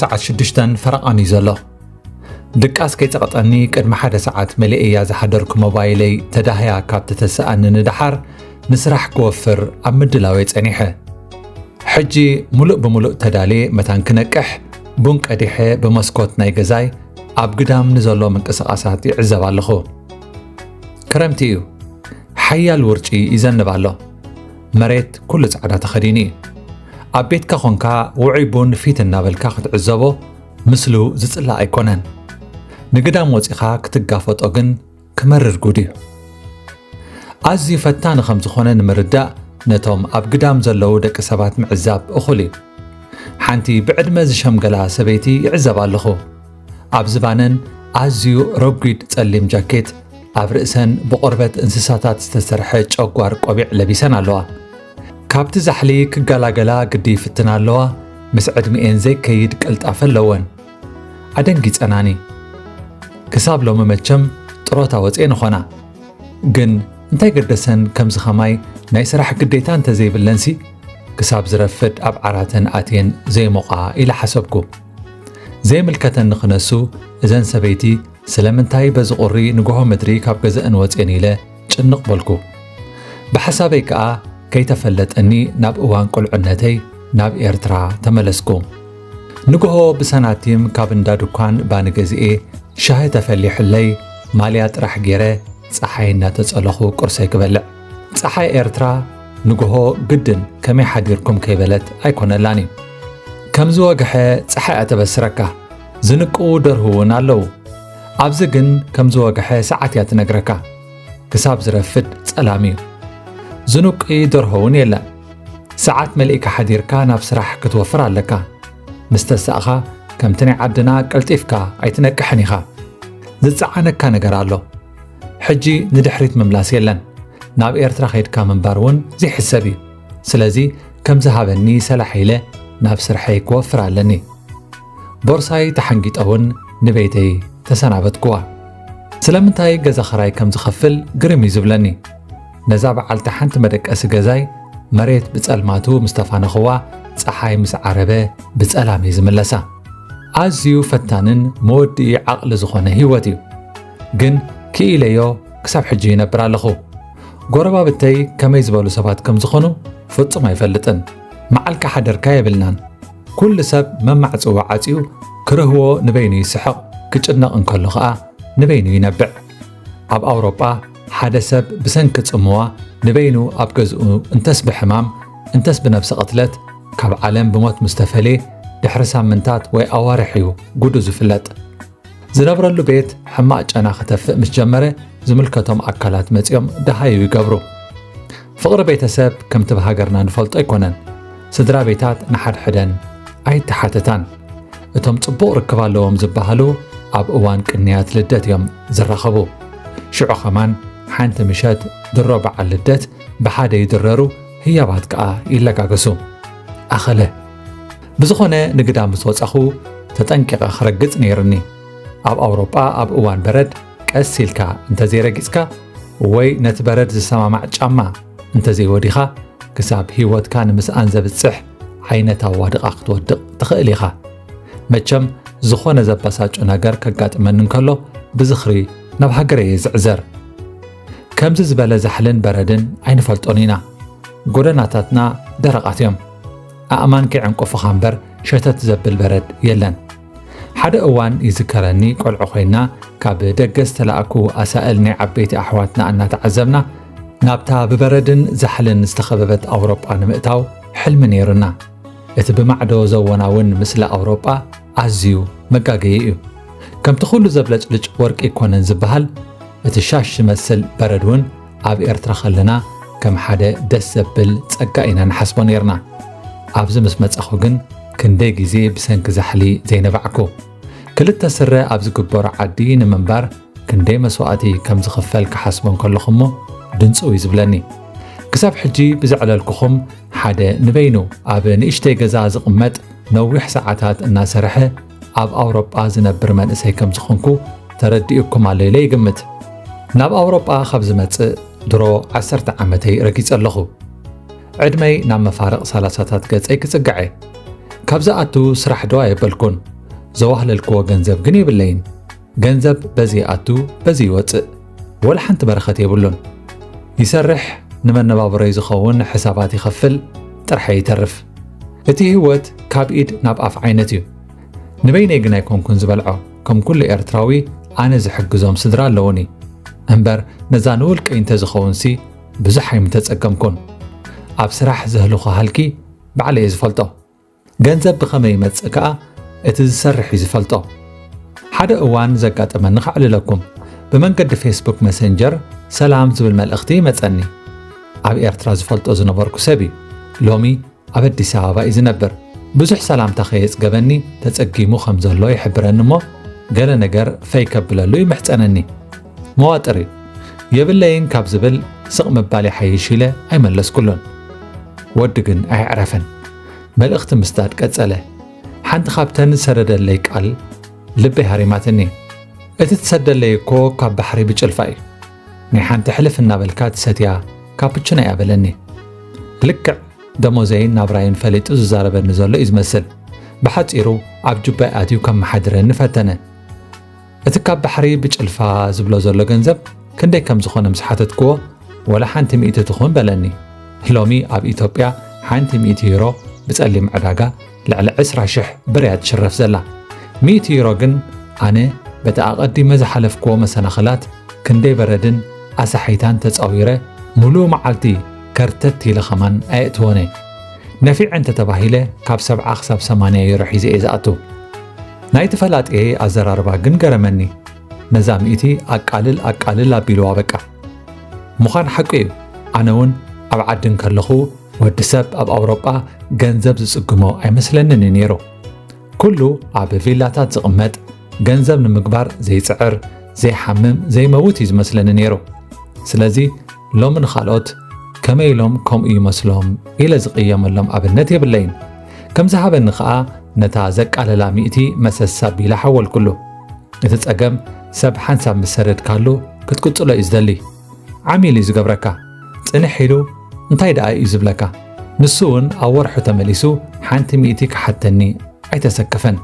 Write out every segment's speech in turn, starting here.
ሰዓት ሽዱሽተን ፈረቓን እዩ ዘሎ። ድቃስ ከይጸቕጠኒ ቅድሚ ሓደ ሰዓት መሊኤያ ዝሓደርኩ ሞባይለይ ተዳህያ ካብ ተተስኣኒ ንደሓር ንስራሕ ክወፍር ኣብ ምድላወይ ጸኒሐ። ሕጂ ሙሉእ ብሙሉእ ተዳልየ መታን ክነቅሕ ቡን ቀዲሐ ብመስኮት ናይ ገዛይ ኣብ ግዳም ንዘሎ ምንቅስቓሳት ይዕዘብ ኣለኹ። ክረምቲ እዩ። ሓያል ውርጪ ይዘንብ ኣሎ። መሬት ኩሉ ጻዕዳ ተኸዲኑ እዩ። ኣብ ቤትካ ኾንካ ውዑይ ቡን ፊት እናበልካ ክትዕዘቦ ምስሉ ዝጽላእ ኣይኮነን። ንግዳም ወጺኻ ክትጋፈጦ ግን ክመርር ጉድ እዩ። ኣዝዩ ፈታኒ ከም ዝኾነ ንምርዳእ ነቶም ኣብ ግዳም ዘለዉ ደቂ ሰባት ምዕዛብ እኹል እዩ። ሓንቲ ብዕድመ ዝሸምገላ ሰበይቲ ይዕዘብ ኣለኹ። ኣብ ዝባነን ኣዝዩ ረጒድ ጸሊም ጃኬት፣ ኣብ ርእሰን ብቆርበት እንስሳታት ዝተሰርሐ ጨጓር ቆቢዕ ለቢሰን ኣለዋ። ካብቲ ዛሕሊ ክገላገላ ግዲ ይፍትና ኣለዋ፣ ምስ ዕድሚኤን ዘይከይድ ቅልጣፈ ኣለወን። ኣደንጊጸናኒ። ክሳብ ሎሚ መቸም ጥሮታ ወጽኤን ኾና። ግን እንታይ ገደሰን ከምዚ ኸማይ ናይ ስራሕ ግዴታ እንተዘይብለንሲ ክሳብ ዝረፍድ ኣብ ዓራተን ኣትየን ዘይሞቓ ኢለ ሓሰብኩ። ዘይምልከተኒ ክነሱ እዘን ሰበይቲ ስለምንታይ በዚ ቁሪ ንግሆ ምድሪ ካብ ገዘእን ወጽኤን ኢለ ጭንቕ በልኩ። ብሓሳበይ ከኣ ከይተፈለጠኒ ናብ እዋን ቁልዕነተይ ናብ ኤርትራ ተመለስኩ። ንግሆ ብሰናቲም ካብ እንዳ ድኳን ባኒ ገዚኤ ሻሂ ተፈሊሑለይ ማልያ ጥራሕ ገይረ ጸሓይ እናተጸለኹ ቁርሰይ ክበልዕ። ጸሓይ ኤርትራ ንግሆ ግድን ከመይ ሓዲርኩም ከይበለት ኣይኮነላን እዩ። ከም ዝወግሐ ጸሓይ እያ ተበስረካ። ዝንቅዉ ደርሁ እውን ኣለዉ። ኣብዚ ግን ከም ዝወግሐ ሰዓት እያ ትነግረካ። ክሳብ ዝረፍድ ጸላም እዩ። ዝንቂ ደርሆ እውን የለን። ሰዓት መሊእካ ሓዲርካ ናብ ስራሕ ክትወፍር ኣለካ። ምስ ተሳእኻ ከምቲ ናይ ዓድና ቀልጢፍካ ኣይትነቅሕን ኢኻ። ዝጸዓነካ ነገር ኣሎ። ሕጂ ንድሕሪት ምምላስ የለን። ናብ ኤርትራ ከይድካ ምንባር እውን ዘይሕሰብ እዩ። ስለዚ ከም ዝሃበኒ ሰላሕ ኢለ ናብ ስርሐይ ክወፍር ኣለኒ። ቦርሳይ ተሓንጊጠ እውን ንቤተይ ተሰናበትኩዋ። ስለምንታይ ገዛ ኽራይ ከም ዝኸፍል ግርም እዩ ዝብለኒ። ነዛ በዓልቲ ሓንቲ መደቀሲ ገዛይ መሬት ብጸልማቱ ምስ ተፋነኽዋ፣ ጸሓይ ምስ ዓረበ ብጸላም እየ ዝምለሳ። ኣዝዩ ፈታንን መወድኢ ዓቕሊ ዝኾነ ህይወት እዩ። ግን ክኢለዮ ክሳብ ሕጂ ይነብር ኣለኹ። ጎረባብተይ ከመይ ዝበሉ ሰባት ከም ዝኾኑ ፍጹም ኣይፈልጥን። መዓልካ ሓደርካ የብልናን። ኩሉ ሰብ መማዕጽኡ ዓጽዩ ክርህዎ ንበይኑ ይስሕቕ፣ ክጭነቕ እንከሎ ኸኣ ንበይኑ ይነብዕ። ኣብ ኣውሮጳ ሓደ ሰብ ብሰንኪ ጽምዋ ንበይኑ ኣብ ገዝኡ እንተስ ብሕማም እንተስ ብነብሰ ቅትለት ካብ ዓለም ብሞት ምስ ተፈልየ ድሕሪ ሳምንታት ወይ ኣዋርሕ እዩ ጉዱ ዝፍለጥ። ዝነብረሉ ቤት ሕማቕ ጨና ከተፍእ ምስ ጀመረ ዝምልከቶም ኣካላት መጺኦም ደሃዩ ይገብሩ። ፍቕሪ ቤተሰብ ከምቲ ብሃገርና ንፈልጦ ኣይኮነን። ስድራ ቤታት ንሓድሕደን ኣይተሓተታን። እቶም ጽቡቕ ርክብ ኣለዎም ዝበሃሉ ኣብ እዋን ቅንያት ልደት እዮም ዝራኸቡ። ሽዑ ኸማን ሓንቲ ምሸት ድሮ በዓል ልደት ብሓደ ይድረሩ፣ ህያባት ከኣ ይለጋገሱ። ኣኸለ። ብዝኾነ ንግዳ ምስ ወጻኹ ተጠንቂቐ ክረግጽ ነይሩኒ። ኣብ ኣውሮጳ ኣብ እዋን በረድ ቀስ ኢልካ እንተዘይረጊጽካ ወይ ነቲ በረድ ዝሰማማዕ ጫማ እንተዘይወዲኻ ክሳብ ህይወትካ ንምስኣን ዘብጽሕ ዓይነት ኣዋድቓ ክትወድቕ ትኽእል ኢኻ። መቸም ዝኾነ ዘበሳጩ ነገር ከጋጥመኒ እንከሎ ብዝኽሪ ናብ ሃገረይ እየ ዝዕዘር። ከምዚ ዝበለ ዛሕልን በረድን ኣይንፈልጦን ኢና። ጎደናታትና ደረቓት እዮም። ኣእማን ከይዕንቅፉኻ እምበር ሸተት ዘብል በረድ የለን። ሓደ እዋን ይዝከረኒ፣ ቆልዑ ኮይና ካብ ደገ ዝተላእኩ ኣሳእል ናይ ዓበይቲ ኣሕዋትና እናተዓዘብና ናብታ ብበረድን ዛሕልን ዝተኸበበት ኣውሮጳ ንምእታው ሕልሚ ነይሩና። እቲ ብማዕዶ ዘወናውን ምስላ ኣውሮጳ ኣዝዩ መጋገዪ እዩ። ከምቲ ኩሉ ዘብለጭልጭ ወርቂ ይኮነን ዝበሃል፣ እቲ ሻሽ ዝመስል በረድ እውን ኣብ ኤርትራ ከለና ከም ሓደ ደስ ዘብል ጸጋ ኢና ንሓስቦ ነይርና። ኣብዚ ምስ መጻኹ ግን ክንደይ ግዜ ብሰንኪ ዛሕሊ ዘይነባዕኩ። ክልተ ስረ ኣብ ዝግበሮ ዓዲ ንምንባር ክንደይ መስዋእቲ ከም ዝኽፈል ክሓስቦ እንከለኹ እሞ ድንጽው እዩ ዝብለኒ። ክሳብ ሕጂ ብዘዕለልኩኹም ሓደ ንበይኑ ኣብ ንእሽተይ ገዛ ዝቕመጥ ነዊሕ ሰዓታት እናሰርሐ ኣብ ኣውሮጳ ዝነብር መንእሰይ ከም ዝኾንኩ ተረዲኡኩም ኣሎ ኢለ ይግምት። ናብ ኣውሮጳ ካብ ዝመጽእ ድሮ ዓሰርተ ዓመተይ ረጊጸ ኣለኹ። ዕድመይ ናብ መፋርቕ ሰላሳታት ገጸይ ክጽጋዕ እየ። ካብ ዝኣቱ ስራሕ ዶ ኣየበልኩን። ዘዋህለልክዎ ገንዘብ ግን የብለይን። ገንዘብ በዚ ይኣቱ፣ በዚ ይወጽእ። ወላ ሓንቲ በረኸት የብሉን። ይሰርሕ፣ ንመነባብሮይ ዝኸውን ሕሳባት ይኸፍል፣ ጥራሕ ይተርፍ። እቲ ህይወት ካብ ኢድ ናብ ኣፍ ዓይነት እዩ። ንበይነይ ግን ኣይኮንኩን ዝበልዖ። ከም ኩሉ ኤርትራዊ ኣነ ዝሕግዞም ስድራ ኣለዉኒ። እምበር ነዛ ንውልቀይ እንተዝኸውንሲ ብዙሕ ኣይምተጸገምኩን። ኣብ ስራሕ ዘህልኾ ሃልኪ ባዕለይ እየ ዝፈልጦ። ገንዘብ ብኸመይ ይመጽእ ከኣ እቲ ዝሰርሕ እዩ ዝፈልጦ። ሓደ እዋን ዘጋጠመኒ ከዕልለኩም። ብመንገዲ ፌስቡክ መሰንጀር ሰላም ዝብል መልእኽቲ ይመጸኒ። ኣብ ኤርትራ ዝፈልጦ ዝነበርኩ ሰብ እዩ። ሎሚ ኣብ ኣዲስ ኣበባ እዩ ዝነብር። ብዙሕ ሰላምታ ከየጽገበኒ ተጸጊሙ ከም ዘሎ ይሕብረኒ እሞ፣ ገለ ነገር ፈይ ከብለሉ ይምሕጸነኒ። መዋጥር እዩ። የብለይን ካብ ዝብል ስቕ ምባል ይሓይሽ ኢለ ኣይመለስኩሉን። ወዲ ግን ኣየዕረፈን። መልእኽቲ ምስዳድ ቀጸለ። ሓንቲ ካብተን ዝሰደደለይ ቃል ልበይ ሃሪማትኒ። እቲ ትሰደለይ እኮ ካብ ባሕሪ ብጭልፋ እዩ። ናይ ሓንቲ ሕልፍ እናበልካ ትሰትያ ካፕቹኖ እያ በለኒ። ልክዕ ደሞዘይን ናብራይን ፈሊጡ ዝዛረበኒ ዘሎ እዩ ዝመስል። ብሓጺሩ ኣብ ጁባይ ኣትዩ ከመሓድረኒ ፈተነ። እቲ ካብ ባሕሪ ብጭልፋ ዝብሎ ዘሎ ገንዘብ ክንደይ ከም ዝኾነ ምስ ሓተትክዎ፣ ወላ ሓንቲ ሚእቲ ትኹን በለኒ። ሎሚ ኣብ ኢትዮጵያ ሓንቲ ሚእቲ ዩሮ ብጸሊም ዕዳጋ ልዕሊ ዕስራ ሽሕ ብር እያ ትሽረፍ ዘላ። ሚእቲ ዩሮ ግን ኣነ በቲ ኣቐዲመ ዝሓለፍክዎ መሰናኽላት ክንደይ በረድን ኣሳሒታን ተጻዊረ፣ ሙሉእ መዓልቲ ከርተት ኢለ ኸማን ኣየእትዎን እየ። ነፊዐ እንተ ተባሂለ ካብ ሰብዓ ክሳብ ሰማንያ ዩሮ ሒዘ እየ ዝኣቱ። ናይቲ ፈላጥየይ ኣዘራርባ ግን ገረመኒ። ነዛ ሚእቲ ኣቃልል ኣቃልል ኣቢልዋ በቃ። ምዃን ሓቁ እዩ። ኣነ እውን ኣብ ዓዲ እንከለኹ ወዲ ሰብ ኣብ ኣውሮጳ ገንዘብ ዝጽግሞ ኣይመስለንን እዩ ነይሩ። ኩሉ ኣብ ቪላታት ዝቕመጥ፣ ገንዘብ ንምግባር ዘይጽዕር፣ ዘይሓምም፣ ዘይመውት እዩ ዝመስለኒ ነይሩ። ስለዚ ሎሚ ንኻልኦት ከመይ ኢሎም ከምኡ ይመስሎም ኢለ ዝቕየመሎም ኣብነት የብለይን። ከም ዝሃበኒ ኸኣ ነታ ዘቃለላ ሚእቲ መሰስ ኣቢለ ሓወልኩሉ። እቲ ጸገም ሰብ ሓንሳብ ምስ ሰደድካሉ ክትቅጽሎ እዩ ዝደሊ። ዓሚል እዩ ዝገብረካ። ጽንሕ ኢሉ እንታይ ደኣ እዩ ዝብለካ? ንሱ እውን ኣብ ወርሑ ተመሊሱ ሓንቲ ሚእቲ ክሓተኒ ኣይተሰከፈን።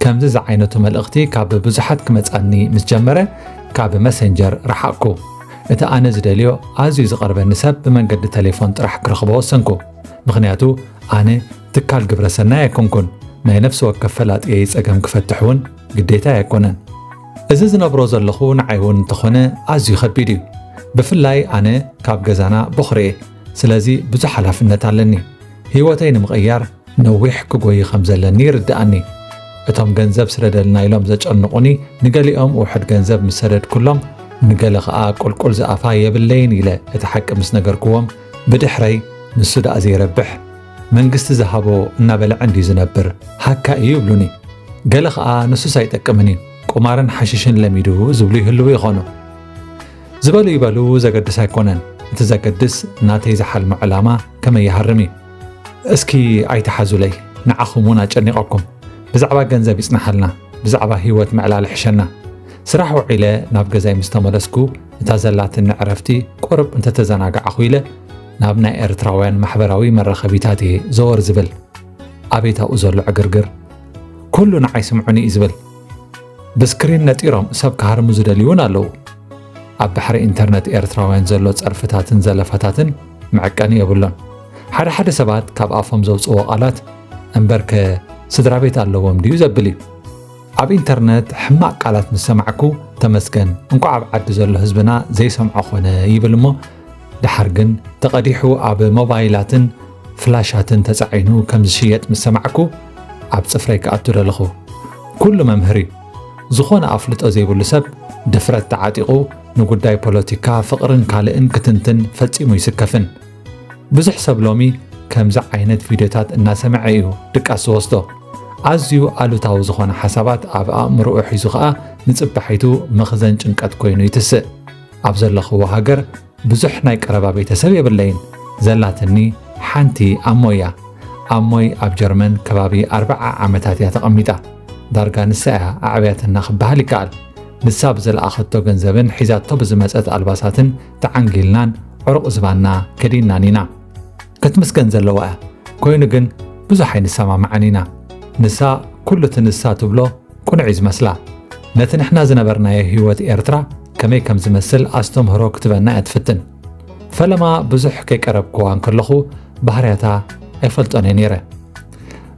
ከምዚ ዝዓይነቱ መልእኽቲ ካብ ብዙሓት ክመጻኒ ምስ ጀመረ፣ ካብ መሰንጀር ረሓቕኩ። እቲ ኣነ ዝደልዮ ኣዝዩ ዝቐርበኒ ሰብ ብመንገዲ ተሌፎን ጥራሕ ክረኽቦ ወሰንኩ። ምኽንያቱ ኣነ ትካል ግብረ ሰናይ ኣይኮንኩን። ናይ ነፍሲ ወከፍ ፈላጥየይ ጸገም ክፈትሕ እውን ግዴታ ኣይኮነን። እዚ ዝነብሮ ዘለኹ ንዓይ እውን እንተኾነ ኣዝዩ ከቢድ እዩ። ብፍላይ ኣነ ካብ ገዛና ቦኽሪ እየ። ስለዚ ብዙሕ ሓላፍነት ኣለኒ። ህይወተይ ንምቕያር ነዊሕ ክጎዪ ከም ዘለኒ ይርድኣኒ። እቶም ገንዘብ ስደደልና ኢሎም ዘጨንቑኒ፣ ንገሊኦም ውሑድ ገንዘብ ምስ ሰደድኩሎም፣ ንገለ ኸኣ ቁልቁል ዝኣፋ የብለይን ኢለ እቲ ሓቂ ምስ ነገርኩዎም፣ ብድሕረይ ንሱ ደኣ ዘይረብሕ፣ መንግስቲ ዝሃቦ እናበልዐ እንድዩ ዝነብር፣ ሃካ እዩ ይብሉኒ። ገለ ኸኣ ንሱስ ኣይጠቅምን እዩ፣ ቁማርን ሓሽሽን ለሚዱ ዝብሉ ይህልዉ ይኾኑ። ዝበሉ ይበሉ ዘገድስ ኣይኮነን። እቲ ዘገድስ ናተይ ዝሓልሞ ዕላማ ከመይ ይሃርም እዩ። እስኪ ኣይትሓዙለይ፣ ንዓኹም እውን ኣጨኒቐኩም። ብዛዕባ ገንዘብ ይጽንሓልና፣ ብዛዕባ ህይወት ምዕላል ይሕሸና። ስራሕ ውዒለ ናብ ገዛይ ምስ ተመለስኩ፣ እታ ዘላትኒ ዕረፍቲ ቁሩብ እንተተዘናጋዕኹ ኢለ ናብ ናይ ኤርትራውያን ማሕበራዊ መራኸቢታት እየ ዘወር ዝብል። ኣቤት ኣብኡ ዘሎ ዕግርግር! ኩሉ ንዓይ ስምዑኒ እዩ ዝብል። ብስክሪን ነጢሮም ሰብ ክሃርሙ ዝደልዩ እውን ኣለዉ። ኣብ ባሕሪ ኢንተርነት ኤርትራውያን ዘሎ ጸርፍታትን ዘለፋታትን መዐቀኒ የብሎን። ሓደ ሓደ ሰባት ካብ ኣፎም ዘውጽእዎ ቃላት እምበርከ ስድራ ቤት ኣለዎም ድዩ ዘብል እዩ። ኣብ ኢንተርነት ሕማቕ ቃላት ምስ ሰማዕኩ ተመስገን፣ እንቋዕ ኣብ ዓዲ ዘሎ ህዝብና ዘይሰምዖ ኾነ ይብል እሞ፣ ደሓር ግን ተቐዲሑ ኣብ ሞባይላትን ፍላሻትን ተጻዒኑ ከም ዝሽየጥ ምስ ሰማዕኩ ኣብ ጽፍረይ ክኣቱ ደለኹ። ኩሉ መምህር እዩ። ዝኾነ ኣፍልጦ ዘይብሉ ሰብ ድፍረት ተዓጢቑ ንጉዳይ ፖለቲካ፣ ፍቕርን ካልእን ክትንትን ፈጺሙ ይስከፍን። ብዙሕ ሰብ ሎሚ ከምዚ ዓይነት ቪድዮታት እናሰምዐ እዩ ድቃስ ዝወስዶ። ኣዝዩ ኣሉታዊ ዝኾነ ሓሳባት ኣብ ኣእምሮኡ ሒዙ ኸኣ ንጽባሒቱ መኽዘን ጭንቀት ኮይኑ ይትስእ። ኣብ ዘለኽዎ ሃገር ብዙሕ ናይ ቀረባ ቤተሰብ የብለይን። ዘላትኒ ሓንቲ ኣሞ እያ። ኣሞይ ኣብ ጀርመን ከባቢ ኣርብዓ ዓመታት እያ ተቐሚጣ። ዳርጋ ንሳ እያ ኣዕብያትና ክበሃል ይከኣል። ንሳ ብዝለኣኸቶ ገንዘብን ሒዛቶ ብዝመጸት ኣልባሳትን ተዓንጊልናን ዕሩቕ ዝባንና ከዲንናን ኢና። ክትምስገን ዘለዋ እያ። ኮይኑ ግን ብዙሕ ኣይንሰማማዕን ኢና። ንሳ ኩሉ እቲ ንሳ ትብሎ ቅኑዕ እዩ ዝመስላ። ነቲ ንሕና ዝነበርናዮ ህይወት ኤርትራ ከመይ ከም ዝመስል ኣስተምህሮ ክትበና እያ ትፍትን። ፈለማ ብዙሕ ከይቀረብክዋ እንከለኹ ባህርያታ ኣይፈልጦን እየ ነይረ።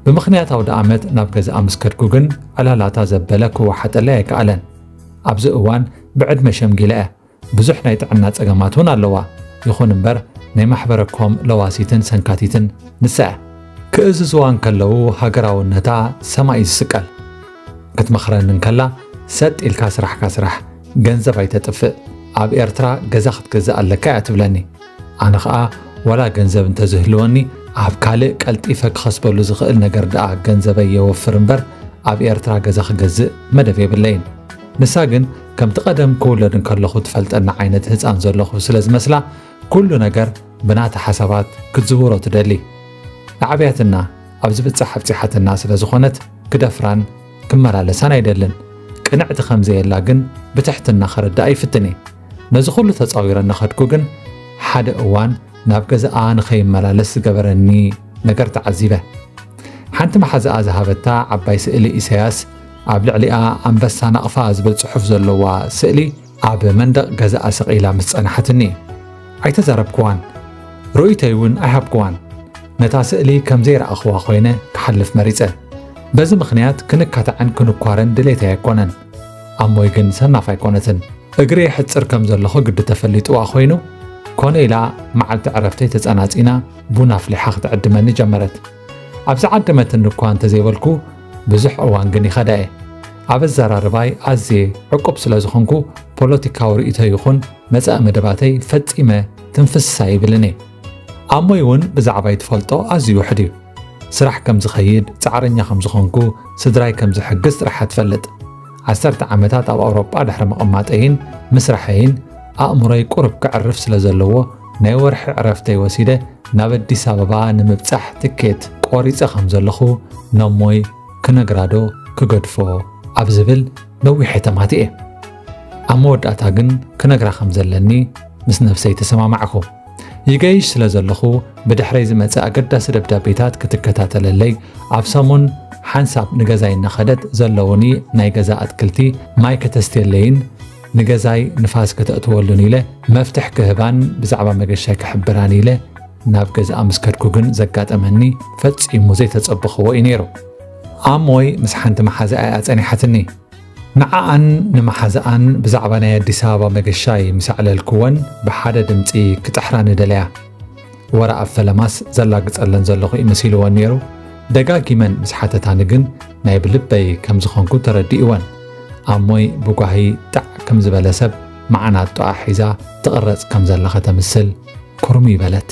ብምኽንያት ኣውደ ኣመት ናብ ገዛኣ ምስ ከድኩ ግን ዕላላታ ዘበለ ክወሓጠለይ ኣይከኣለን። ኣብዚ እዋን ብዕድመ ሸምጊለ እየ። ብዙሕ ናይ ጥዕና ጸገማት እውን ኣለዋ። ይኹን እምበር ናይ ማሕበረ ኮም ለዋሲትን ሰንካቲትን ንሳ እያ። ክእዝዝዋ እንከለዉ ሃገራውነታ ሰማይ እዩ ዝስቀል። ክትመኽረኒ እንከላ ሰጥ ኢልካ ስራሕካ ስራሕ፣ ገንዘብ ኣይተጥፍእ፣ ኣብ ኤርትራ ገዛ ክትገዝእ ኣለካ እያ ትብለኒ። ኣነ ኸኣ ዋላ ገንዘብ እንተዝህልወኒ ኣብ ካልእ ቀልጢፈ ክኸስበሉ ዝኽእል ነገር ደኣ ገንዘበይ የወፍር እምበር ኣብ ኤርትራ ገዛ ክገዝእ መደብ የብለይን። ንሳ ግን ከምቲ ቀደም ክውለድ እንከለኹ ትፈልጠና ዓይነት ህጻን ዘለኹ ስለ ዝመስላ ኩሉ ነገር ብናታ ሓሳባት ክትዝውሮ ትደሊ። ኣዕብያትና ኣብ ዝብጻሕ ኣብጺሓትና ስለ ዝኾነት ክደፍራን ክመላለሳን ኣይደልን። ቅንዕቲ ከም ዘየላ ግን ብትሕትና ከረድኣ ይፍትን እየ። ነዚ ኩሉ ተጻዊረ እናኸድኩ ግን ሓደ እዋን ናብ ገዛኣ ንኸይመላለስ ዝገበረኒ ነገር ተዓዚበ። ሓንቲ መሓዛኣ ዝሃበታ ዓባይ ስእሊ ኢሳያስ ኣብ ልዕሊኣ ኣንበሳ ናቕፋ ዝብል ጽሑፍ ዘለዋ ስእሊ ኣብ መንደቕ ገዛኣ ሰቒላ ምስ ጸንሓትኒ ኣይተዛረብክዋን። ርእይቶይ እውን ኣይሃብክዋን። ነታ ስእሊ ከም ዘይረኣኽዋ ኮይነ ክሓልፍ መሪጸ። በዚ ምኽንያት ክንካታዕን ክንኳረን ድሌተይ ኣይኮነን። ኣሞይ ግን ሰናፍ ኣይኮነትን። እግሪ የሕጽር ከም ዘለኹ ግዲ ተፈሊጥዋ ኮይኑ፣ ኮነ ኢላ መዓልቲ ዕረፍተይ ተጸናጺና ቡን ኣፍሊሓ ክትዕድመኒ ጀመረት። ኣብ ዝዓደመትኒ እኳ እንተዘይበልኩ፣ ብዙሕ እዋን ግን ይኸዳ እየ። ኣብ ኣዘራርባይ ኣዝየ ዕቁብ ስለ ዝኾንኩ፣ ፖለቲካዊ ርእይቶ ይኹን መጻኢ መደባተይ ፈጺመ ትንፍስ ኣይብልን እየ። ኣሞይ እውን ብዛዕባይ ትፈልጦ ኣዝዩ ውሕድ እዩ። ስራሕ ከም ዝኸይድ፣ ጻዕረኛ ከም ዝኾንኩ፣ ስድራይ ከም ዝሕግዝ ጥራሕ እያ ትፈልጥ። ዓሰርተ ዓመታት ኣብ ኣውሮጳ ድሕሪ ምቕማጠይን ምስራሐይን፣ ኣእምሮይ ቁሩብ ከዕርፍ ስለ ዘለዎ፣ ናይ ወርሒ ዕረፍተይ ወሲደ ናብ ኣዲስ ኣበባ ንምብጻሕ ትኬት ቆሪጸ ከም ዘለኹ ነሞይ ክነግራዶ ክገድፎ ኣብ ዝብል ነዊሕ እየ ተማቲኤ። ኣብ መወዳእታ ግን ክነግራ ከም ዘለኒ ምስ ነብሰይ ተሰማማዕኩ። ይገይሽ ስለ ዘለኹ ብድሕረይ ዝመጽእ ኣገዳሲ ደብዳቤታት ክትከታተለለይ፣ ኣብ ሰሙን ሓንሳብ ንገዛይ እናኸደት ዘለዉኒ ናይ ገዛ ኣትክልቲ ማይ ከተስትየለይን ንገዛይ ንፋስ ከተእትወሉን ኢለ መፍትሕ ክህባን ብዛዕባ መገሻይ ክሕብራን ኢለ ናብ ገዛኣ ምስ ከድኩ ግን ዘጋጠመኒ ፈጺሙ ዘይተጸበኽዎ እዩ ነይሩ። ኣሞይ ምስ ሓንቲ መሓዛኣ እያ ጸኒሓትኒ። ንዓኣን ንመሓዛኣን ብዛዕባ ናይ ኣዲስ ኣበባ መገሻይ ምስ ኣዕለልክወን ብሓደ ድምጺ ክጥሕራኒ ደለያ። ወረ ኣብ ፈለማስ ዘላግጸለን ዘለኹ እዩ መሲልወን ነይሩ። ደጋጊመን ምስ ሓተታኒ ግን ናይ ብልበይ ከም ዝኾንኩ ተረዲእወን። ኣሞይ ብጓሂ ጣዕ ከም ዝበለ ሰብ መዓናጥኣ ሒዛ ትቕረጽ ከም ዘላ ከተምስል ኩርምይ በለት።